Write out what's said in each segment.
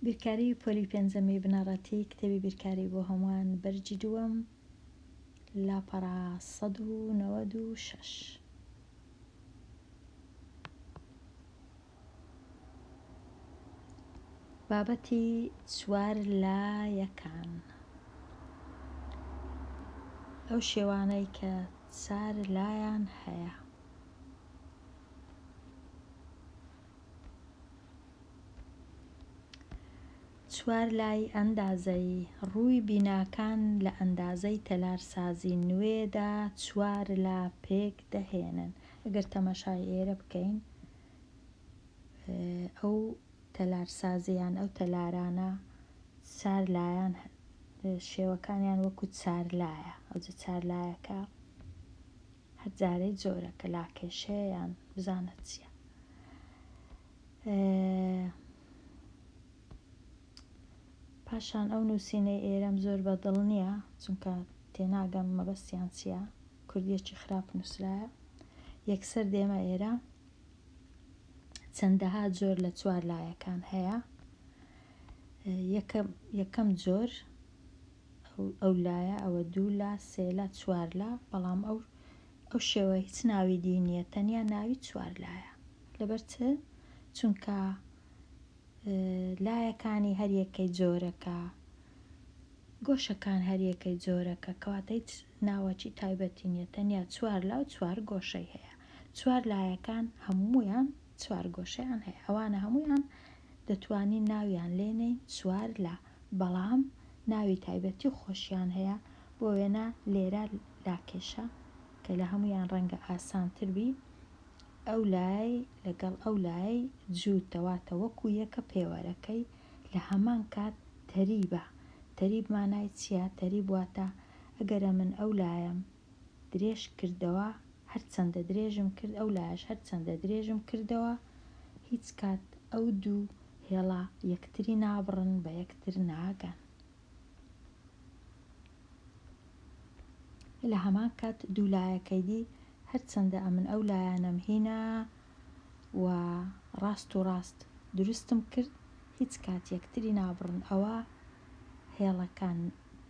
بیرکاری پۆلی پێنجەمی بنەڕەتی کتێبی بیرکاری بۆ هەمووان بەرگی دووەم لاپەڕە 196. بابەتی چوارلایەکان ئەو شێوانەی کە چار لایان هەیە. چوار لای ئەندازەیی، ڕووی بیناکان لە ئەندازەی تەلارسازی نوێدا چوار لا پێک دەهێنن. ئەگەر تەماشای ئێرە بکەین ئەو تەلارسازی یان ئەو تەلارانە چار لایان شێوەکانیان وەکو چار لایە ئەوجە چار لایەکە هەر جارەی جۆرەکە لاکێشەیە یان بزانە چییە. پاشان ئەو نووسینەی ئێرەم زۆر بە دڵ نییە چونکە تێناگەم مەبەستیان چییە کوردیەکی خراپ نووسرایە یەکسەر دێمە ئێرە چەندەها جۆر لە چوار لایەکان هەیە یەکەم یەکەم جۆر ئەو لایە ئەوە دوو لا سێ لا چوار لا بەڵام ئەو ئەو شێوە هیچ ناوی دی نییە تەنیا ناوی چوار لایە لەبەر چ چونکە لایەکانی هەریەکەی جۆرەکە گۆشەکان هەریەکەی جۆرەکە کەواتە هیچ ناوەکی تایبەتی نییە تەنیا چوار لا و چوار گۆشەی هەیە چوار لایەکان هەموویان چوار گۆشەیان هەیە ئەوانە هەموویان دەتوانین ناویان لێنێین چوار لا بەڵام ناوی تایبەتی خۆشیان هەیە بۆ وێنە لێرە لاکێشە کە لە هەموویان ڕەنگە ئاسانتر بی ئەو لای لەگەڵ ئەو لای جووتە واتە وەکو یەکە پێوەرەکەی لە هەمان کات تەریبە تەریب مانای چیە تەریب واتە ئەگەر ئەمن ئەو لایم درێژ کردەوە هەرچەندە درێژم کرد ئەو لایەش هەرچەندە درێژم کردەوە هیچ کات ئەو دوو هێڵە یەکتری نابڕن بە یەکتر ناگەن. لە هەمان کات دوو لایەکەی دی هەرچەندە ئەمن ئەو لایانەم هینا و ڕاست و ڕاست دروستم کرد هیچ کات یەکتری نابڕن ئەوە هێڵەکان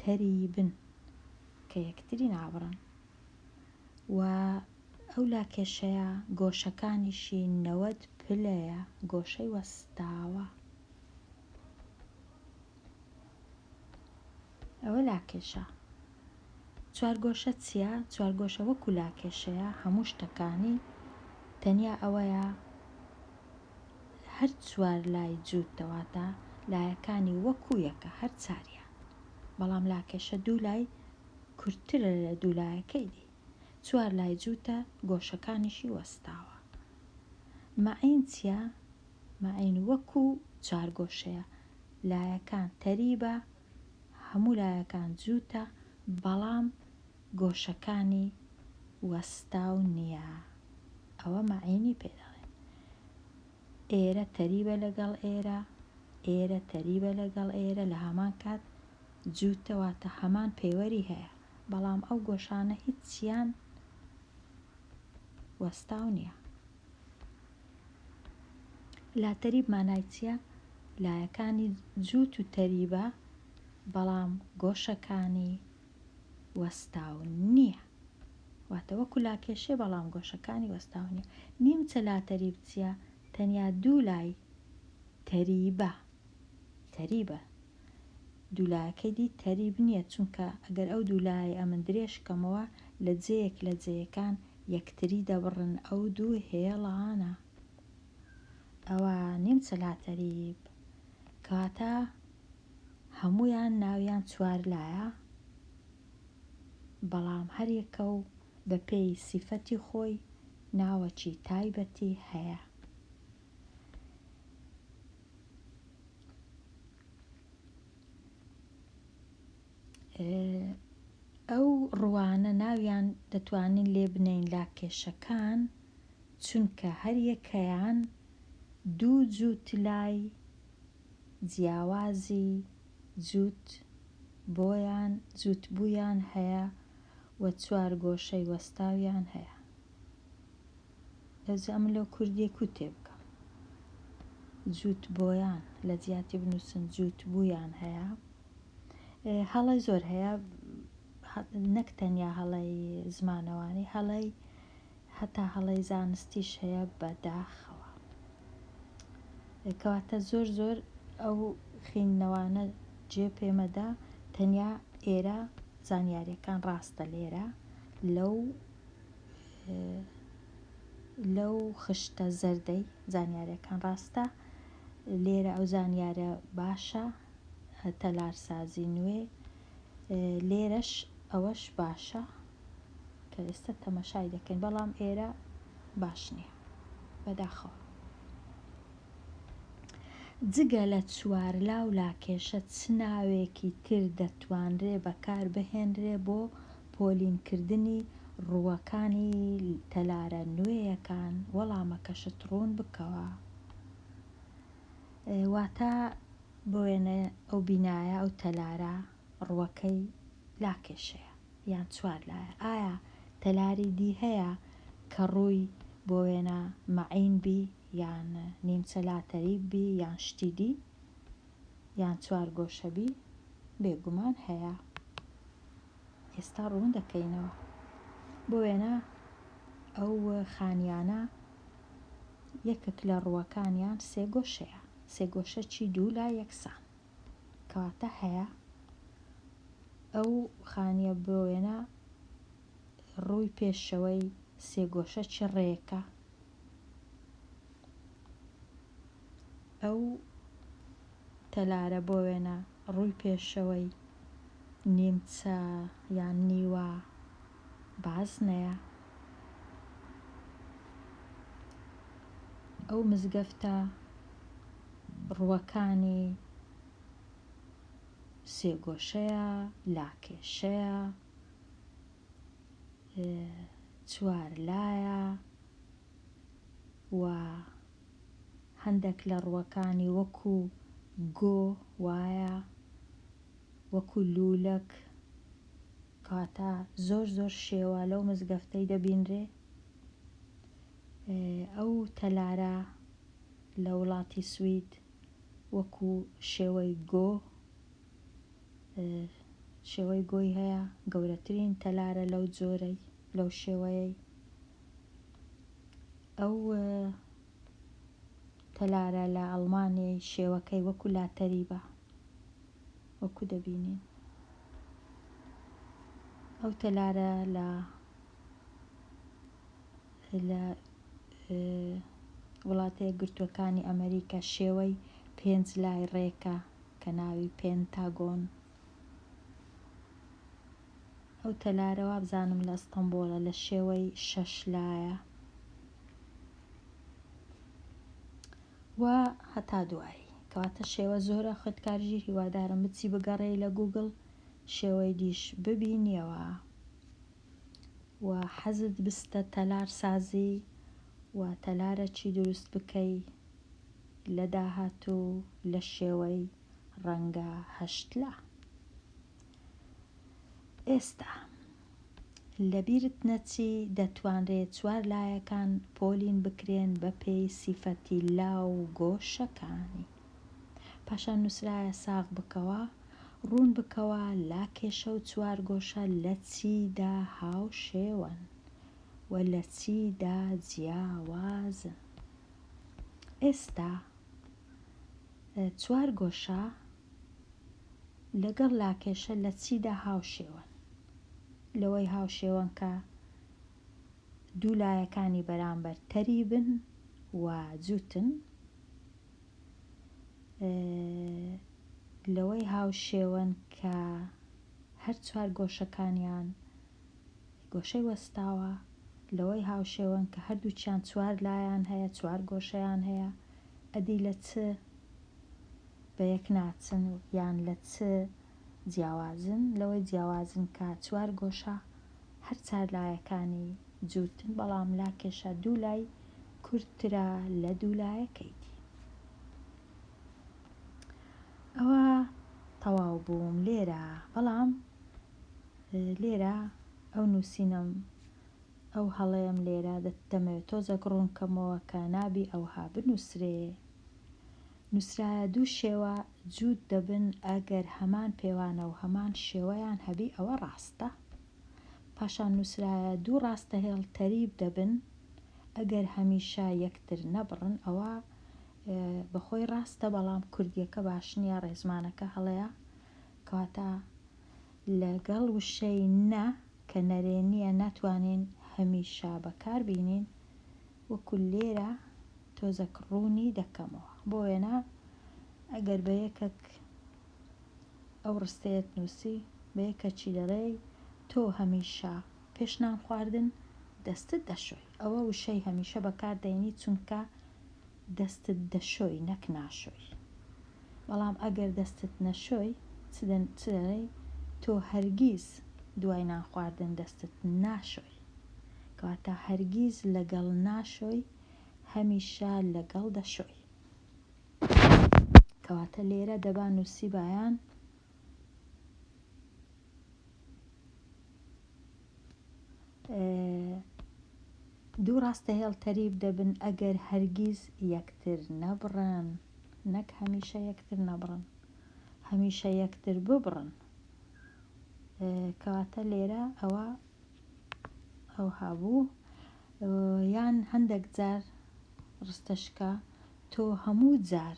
تەریبن کە یەکتری نابڕن و ئەو لاکێشەیە گۆشەکانیشی 90 پلەیە گۆشەی وەستاوە. ئەوە لاکێشە. چوارگۆشە چییە؟ چوارگۆشە وەکو لاکێشەیە هەموو شتەکانی تەنیا ئەوەیە هەر چوار لای جووتە واتە لایەکانی وەکو یەکە هەر چاریان بەڵام لاکێشە دوو لای کورتترە لە دوو لایەکەی دی چوار لای جووتە گۆشەکانیشی وەستاوە. مەعین چیە؟ مەعین وەکو چوارگۆشەیە لایەکان تەریبە هەموو لایەکان جووتە بەڵام گۆشەکانی وەستاو نیە ئەوە مەعینی پێ دەڵێن ئێرە تەریبە لەگەڵ ئێرە ئێرە تەریبە لەگەڵ ئێرە لە هەمان کات جووتە واتە هەمان پێوەری هەیە بەڵام ئەو گۆشانە هیچیان وەستاو نیە. لاتەریب مانای چیە؟ لایەکانی جووت و تەریبە بەڵام گۆشەکانی وەستاو نیە واتە وەکو لاکێشێ بەڵام گۆشەکانی وەستاو نیە. نیمچە لاتەریب چیە؟ تەنیا دوو لای تەریبە تەریبە دوو لایەکەی دی تەریب نیە چونکە ئەگەر ئەو دوو لایەی ئەمن درێژ کەمەوە لە جێیەک لە جێیەکان یەکتری دەبڕن ئەو دوو هێڵانە ئەوە نیمچە لاتەریب کەواتە هەموویان ناویان چوار لایە بەڵام هەر یەکە و بە پێی سیفەتی خۆی ناوەکی تایبەتی هەیە. ئەو ڕوانە ناویان دەتوانین لێ بنێین لاکێشەکان چونکە هەریەکەیان دوو جووت لای جیاوازی جووت بۆیان جووتبوویان هەیە و چوارگۆشەی وەستاویان هەیە. ئەوجا ئەمن لەو کوردیە کوو تێبگەم. جووت بۆیان لە جیاتی بنووسن جووت بوویان هەیە. هەڵەی زۆر هەیە نەک تەنیا هەڵەی زمانەوانی هەڵەی هەتا هەڵەی زانستیش هەیە بەداخەوە. کەواتە زۆر زۆر ئەو خیندنەوانە جێ پێ مەدە تەنیا ئێرە زانیاریەکان ڕاستە لێرە لەو لەو خشتە زەردەی زانیاریەکان ڕاستە لێرە ئەو زانیارە باشە تەلارسازی نوێ لێرەش ئەوەش باشە کە ئێستا تەمەشای دەکەین بەڵام ئێرە باش نییە بەداخەوە. جگە لە چوارلا و لاکێشە چ ناوێکی تر دەتوانرێ بەکار بهێنرێ بۆ پۆلینکردنی ڕووەکانی تەلارە نوێیەکان وەڵامەکەشت ڕوون بکەوە. واتە بۆ وێنە ئەو بینایە ئەو تەلارە ڕووەکەی لاکێشەیە یان چوارلایە ئایا تەلاری دی هەیە کە ڕووی بۆ وێنە مەعین بی یان نیمچە لاتەریب بی یان شتی دی یان چوارگۆشە بی؟ بێگومان هەیە. ئێستا ڕوون دەکەینەوە. بۆ وێنە ئەو خانیانە یەکێک لە ڕووەکانیان سێگۆشەیە، سێگۆشەکی دوو لا یەکسان. کەواتە هەیە. ئەو خانیە بۆ وێنە ڕووی پێشەوەی سێگۆشەکی ڕێکە. ئەو تەلارە بۆ وێنە ڕووی پێشەوەی نیمچە یان نیوە بازنەیە. ئەو مزگەفتە ڕووەکانی سێگۆشەیە، لاکێشەیە، چوارلایە و هەندێک لە ڕووەکانی وەکو گۆ وایە، وەکو لوولەک، کەواتە زۆر زۆر شێوە لەو مزگەفتەی دەبینرێ. ئەو تەلارە لە وڵاتی سوید وەکو شێوەی گۆ شێوەی گۆی هەیە، گەورەترین تەلارە لەو جۆرەی لەو شێوەیەی. ئەو تەلارە لە ئەڵمانیای شێوەکەی وەکو لاتەریبە وەکو دەبینین. ئەو تەلارە لە لە وڵاتە یەکگرتووەکانی ئەمریکا شێوەی پێنج لای ڕێکە کە ناوی پێنتاگۆن. ئەو تەلارە وابزانم لە ئەستەنبۆڵە لە شێوەی شەش لایە و هەتا دوایی. کەواتە شێوە زۆرە خوێندکار ژیر هیوادارم بچی بگەڕێی لە گوگڵ شێوەی دیش ببینیەوە و حەزت بستە تەلار سازی و تەلارەکی دروست بکەی لە داهاتوو لە شێوەی ڕەنگە هەشتلا. ئێستا لەبیرت نەچی دەتوانرێ چوار لایەکان پۆلین بکرێن بە پێی سیفەتی لا و گۆشەکانی. پاشان نووسرایە ساغ بکەوە، ڕوون بکەوە لاکێشە و چوارگۆشە لە چیدا هاوشێوەن و لە چیدا جیاوازن. ئێستا چوارگۆشە لەگەڵ لاکێشە لە چیدا هاوشێوەن؟ لەوەی هاوشێوەن کە دوو لایەکانی بەرامبەر تەریبن و جووتن. لەوەی هاوشێوەن کە هەر چوار گۆشەکانیان گۆشەی وەستاوە، لەوەی هاوشێوەن کە هەردووکیان چوار لایان هەیە، چوار گۆشەیان هەیە، ئەدی لە چ بەیەک ناچن یان لە چ جیاوازن؟ لەوەی جیاوازن کە چوار گۆشە هەر چار لایەکانی جووتن، بەڵام لاکێشە دوو لای کورتترە لە دوو لایەکەی دی. ئەوە تەواو بووم لێرە، بەڵام لێرە ئەو نووسینەم ئەو هەڵەیەم لێرە دەمەوێت تۆزێک ڕوون کەمەوە کە نابی ئەوها بنووسرێ. نووسرایە دوو شێوە جووت دەبن ئەگەر هەمان پێوانە و هەمان شێوەیان هەبی ئەوە ڕاستە. پاشان نووسرایە دوو ڕاستەهێڵ تەریب دەبن ئەگەر هەمیشە یەکتر نەبڕن ئەوە بەخۆی ڕاستە بەڵام کوردیەکە باش نییە ڕێزمانەکە هەڵەیە کەواتە لەگەڵ وشەی نە کە نەرێنیە ناتوانین هەمیشە بەکار بینین وەکو لێرە تۆزەک ڕوونی دەکەمەوە بۆ وێنە ئەگەر بە یەکەک ئەو ڕستەیەت نووسی بە یەکەکی دەڵێی تۆ هەمیشە پێش نان خواردن دەستت دەشۆی ئەوە وشەی هەمیشە بەکار دەینی چونکە دەستت دەشۆی نەک ناشۆی بەڵام ئەگەر دەستت نەشۆی چ دەڵێی تۆ هەرگیز دوای نان خواردن دەستت ناشۆی کەواتە هەرگیز لەگەڵ ناشۆی هەمیشە لەگەڵ دەشۆی کەواتە لێرە دەبا نووسیبایان دوو ڕاستەهێڵ تەریب دەبن ئەگەر هەرگیز یەکتر نەبڕن نەک هەمیشە یەکتر نەبڕن هەمیشە یەکتر ببڕن کەواتە لێرە ئەوە ئەوها بوو یان هەندێک جار ڕستەشکە تۆ هەموو جار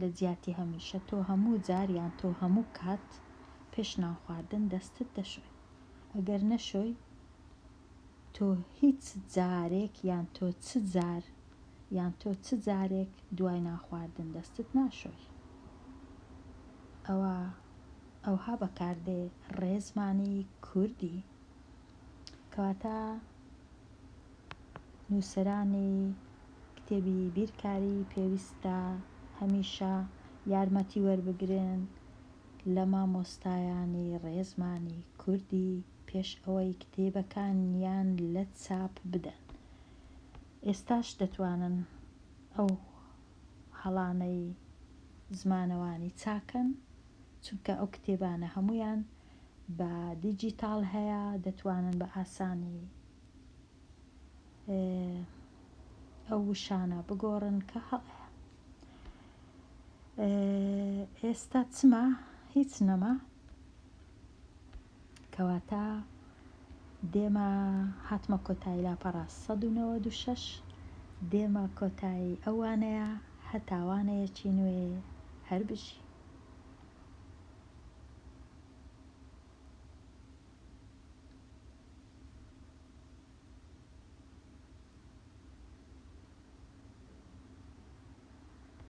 لە جیاتی هەمیشە تۆ هەموو جار یان تۆ هەموو کات پێش نان خواردن دەستت دەشۆی ئەگەر نەشۆی تۆ هیچ جارێک یان تۆ چ جار یان تۆ چ جارێک دوای نان خواردن دەستت ناشۆی ئەوە ئەوها بەکاردێ ڕێزمانی کوردی کەواتە نووسەرانی کتێبی بیرکاری پێویستە هەمیشە یارمەتی وەربگرن لە مامۆستایانی ڕێزمانی کوردی پێش ئەوەی کتێبەکانیان لە چاپ بدەن. ئێستاش دەتوانن ئەو هەڵانەی زمانەوانی چاکەن چونکە ئەو کتێبانە هەموویان بە دیجیتاڵ هەیە دەتوانن بە ئاسانی ئەو وشانە بگۆڕن کە هەڵەیە. ئێستا چما هیچ نەما کەواتە دێمە هاتمە کۆتایی لاپەڕە 196 دێمە کۆتایی ئەو وانەیە هەتا وانەیەکی نوێ هەر بژی.